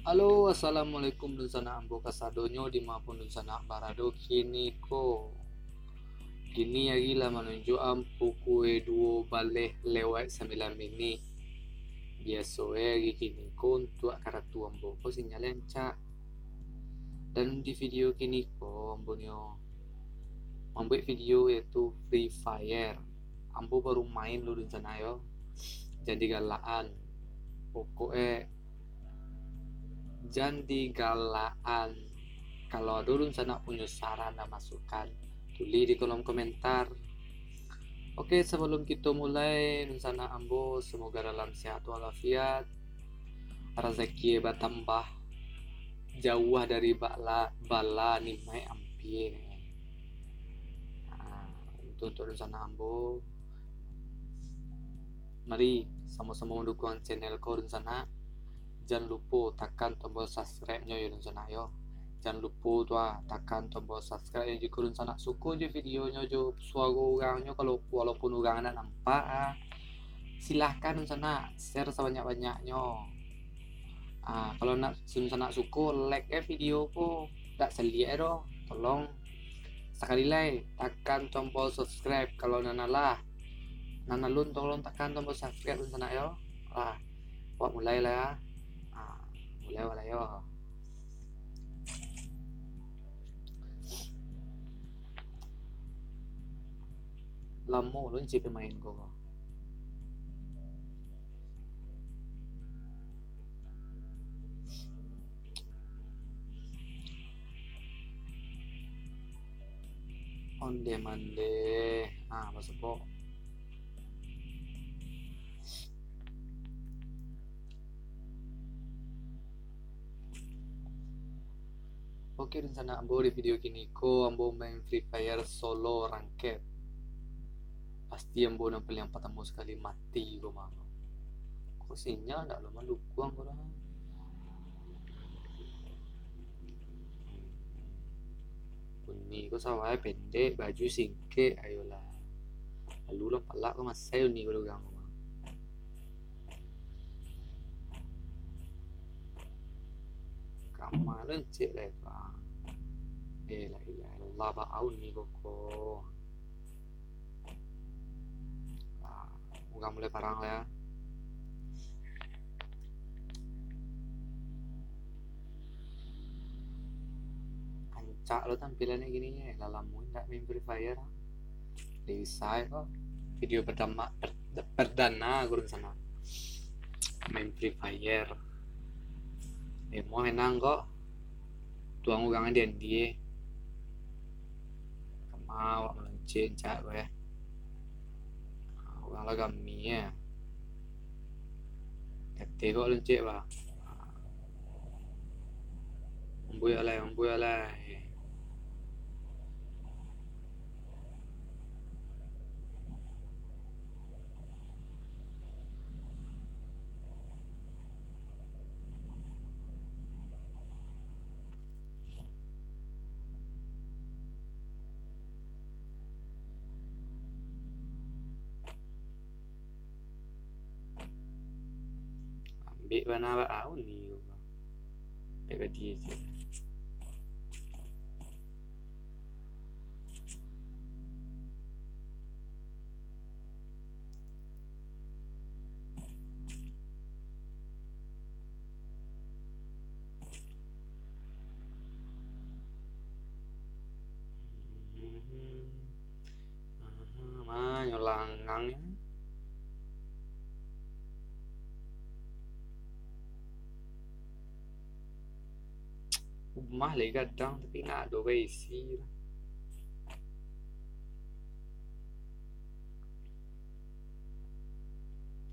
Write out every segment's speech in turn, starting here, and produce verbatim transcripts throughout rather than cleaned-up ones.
Halo, assalamualaikum dunsanak ambo kasadonyo, di ma pun dunsanak barado kini ko. Kini ari lah manunjuakan pukua duo baleh lewat sambilan minik. Biaso e ari kini ko untuak karatu ambo ko sinyal rancak. Dan di video kini ko ambo nio mambuek video yaitu Free Fire. Ambo baru main lo dunsanak yo. Jan digalakan. Pokok e jan digalakan. Kalau ado dunsanak punyo saran dan masukan, tulih di kolom komentar. Oke, sabalum kito mulai, dunsanak ambo, semoga dalam sehat walafiat, razaki batambah, jauah dari bala, bala nimaik ampia. Nah, itu untuak dunsanak ambo. Mari samo-samo mandukuang channel ko dunsanak. Jan lupo takan tombol subscribe-nyo yo dunsanak yo. Jan lupo tu ah, takan tombol subscribe yo. Jikok dunsanak suko jo videonyo jo suaro urangnyo, kalau walaupun urang ndak nampak ah, silahkan dunsanak share sabanyak-banyaknyo. Ah, kalau nak dunsanak suko, like e video ko, dak saliak e doh. Tolong sakali lai takan tombol subscribe kalau nan alah. Nan alun tolong takan tombol subscribe dunsanak yo. Lah, wak mulai lah ya. Ah, mulai wak lah yo. Lamo lo cik pemain ko. Onde mande. Ah, masuk kok. Oke, rencana ambo di video kini ko, ambo main Free Fire solo ranked. Pasti ambo nan paliang patamo sakali mati ko mah. Ko sinyal ndak lo mandukuang ko dah. Kuni ko sawah pendek, baju singkek, ayolah. Lalu lah palak ko masai uni ko dugang ko mah. Kama lo cek lai ko. Eh, la ilaha illallah, ba-au ni ko ko. Ah, urang mulai parang lah ya. Rancak lo tampilan e kini e. Lah lamo ndak main Free Fire. Bisa ko. Video perdama, per-, perdana gurun sana. Main Free Fire. Demo enang ko. Tuang urang di N D A. Kama awak malonceng cak ko eh. Urang lah gami eh. Kate ko lonceng bah. Mambuek alai, mambuek alai. Ambek bana bak au ni. Ambek badi je. Mah, nyo langang. Rumah lai gadang, tapi indak ado baisi lah.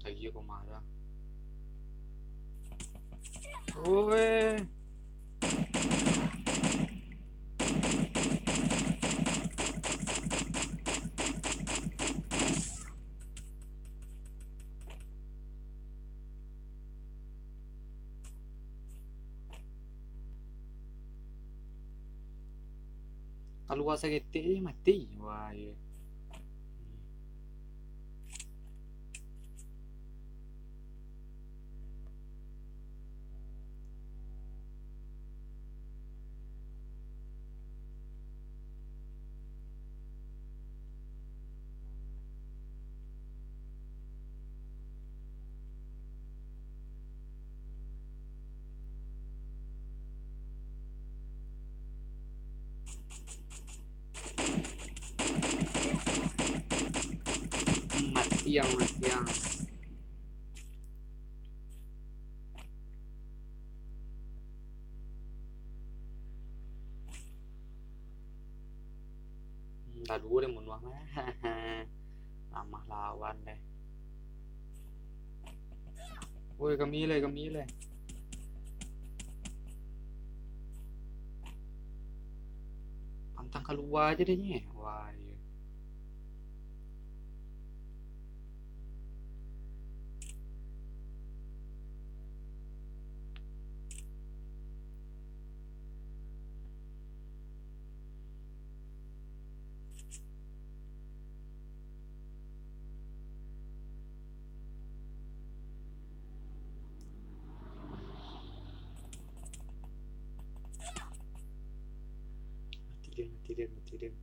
Lagi rumah dah. Oi. Kalua saketek je mati. Wah, ye. Siang, siang. Hmm, lah duo deh munuang. Ramah lawan deh. Woi, kami lai, kami lai. Pantang kalua aja deh nyo. Wah, iyo. Mati den, mati den, mati den.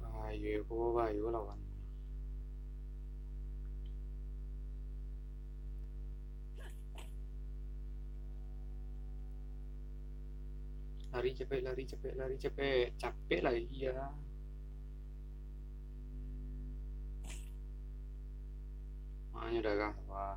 Bahayo ko, bahayo lawan. Lari capek, lari capek, lari capek. Capek lari, iyo. Manyo darah, wah.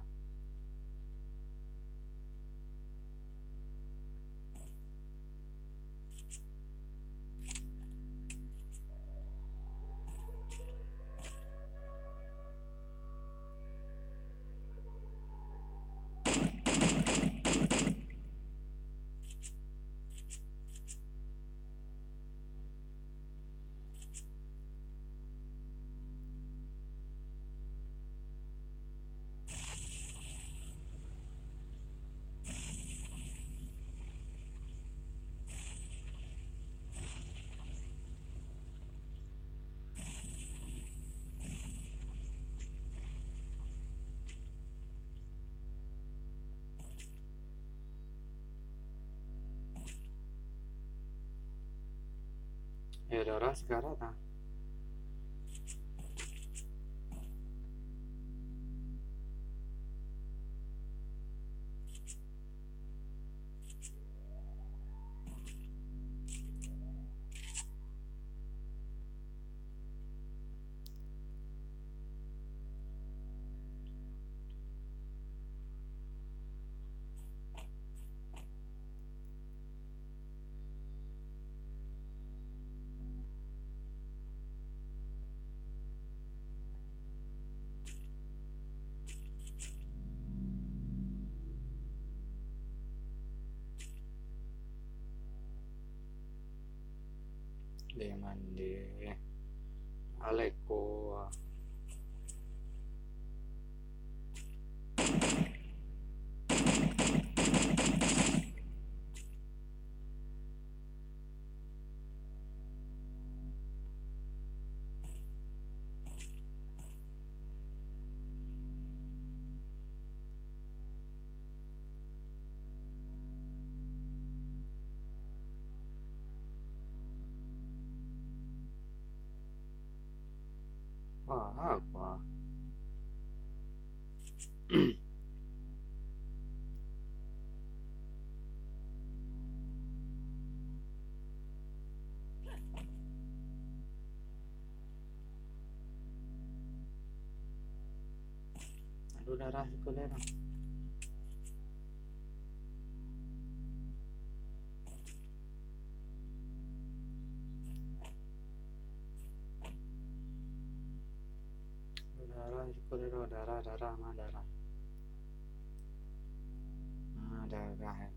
Ya, darah segara ta. Deh mande. Aleko. Wah, apa? Aduh, darah siko lai, bang. Darah, syukur darah, darah, darah, mah darah. Ah, darah, ya.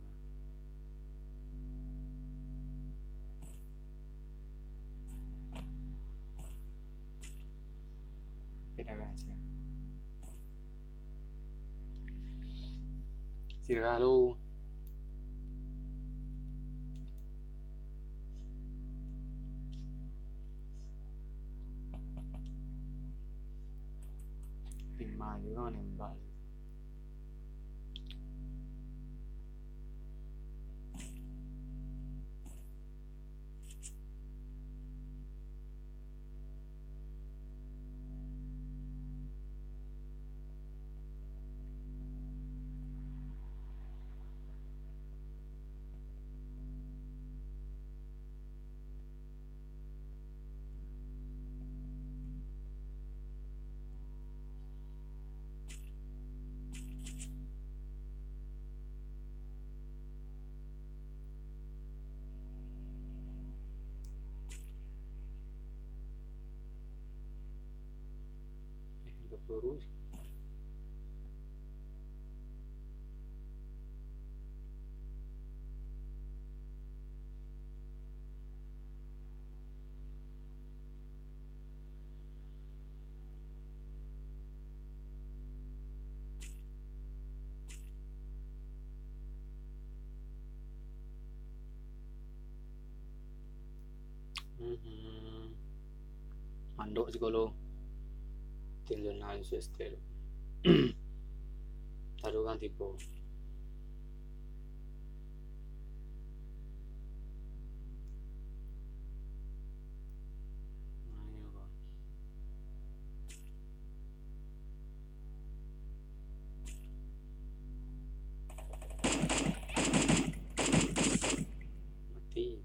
Oke, darah aja. Sirah lu. Nah, juga nembak. Eh, udah peluru. Mhm. Mandok sikolo. Tinggal naik sestel. Taruh kan tipe. Nah, ini apa? Mati.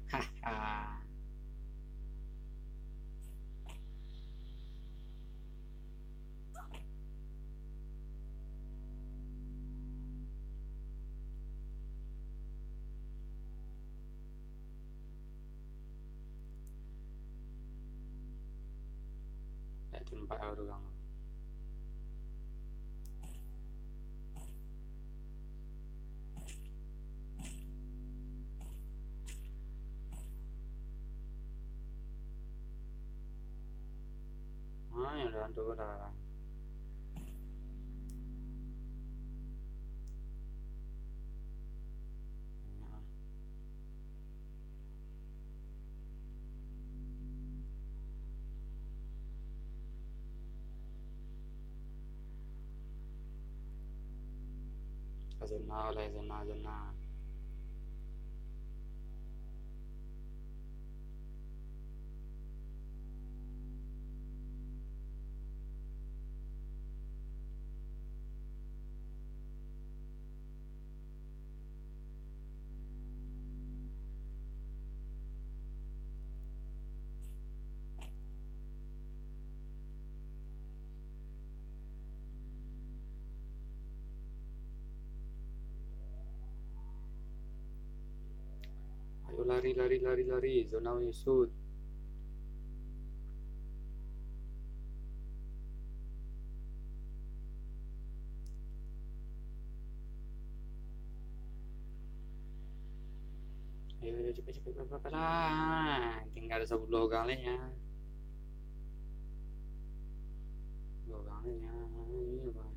Haha. Dak tembak urang. Ah, yang dalam tu dah. Azana lah, Azana, Azana. Ayo, lari, lari, lari, lari. Zona menyusut. Ayo, ayo, cepet, cepet, cepet, cepet lah. Tingga sapuluah urang lai, nyo. Sapuluah urang lai, nyo. Ini, Bang.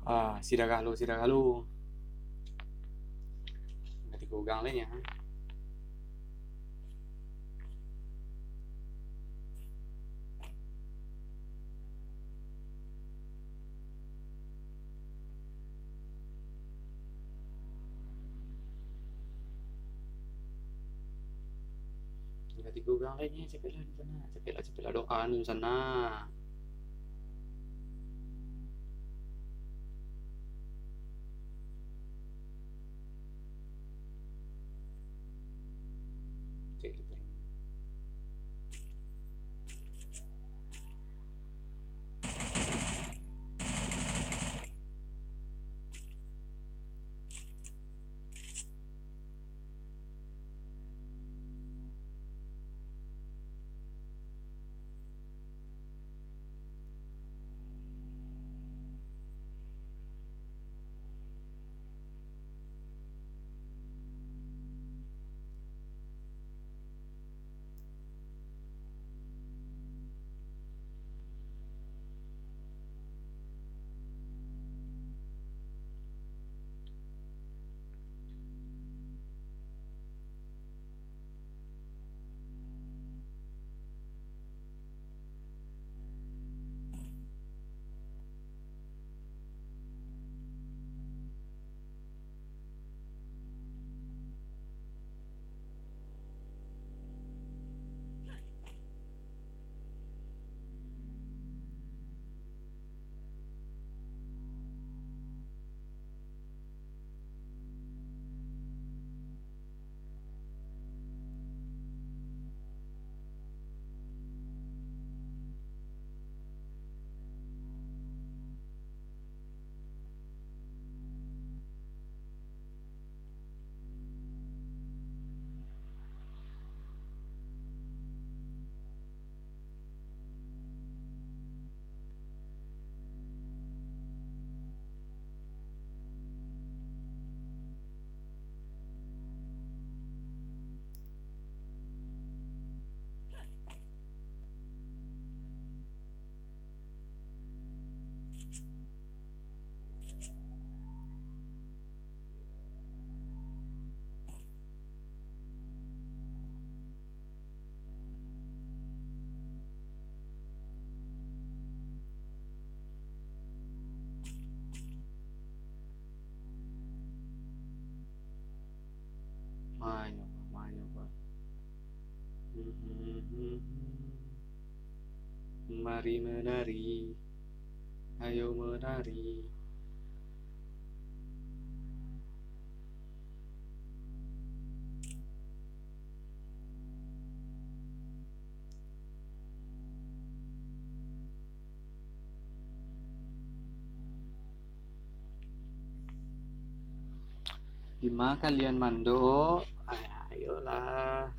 Ah, sida galo, sida galo. Tingga tigo urang lai nyo. Tingga tigo urang lai nyo, capeklah di sana. Capeklah, capeklah doa di sana. Cek gitu. Manyo, manyo, Pak. Mari manari, ayo manari. Dima kalian mandok? Ay, ayolah.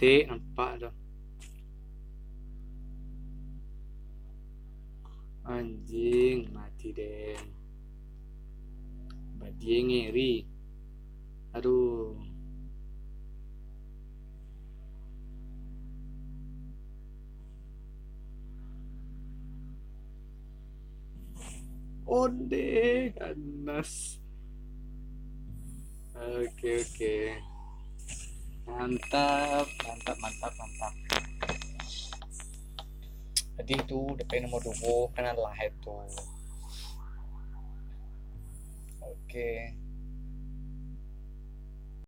Pantik nampak tu. Anjing, mati den. Bajingeri. Aduh. Onde ganas. Oke, oke. Mantap, mantap, mantap, mantap. Jadi tu, D P nomor dua kan adalah itu. Oke.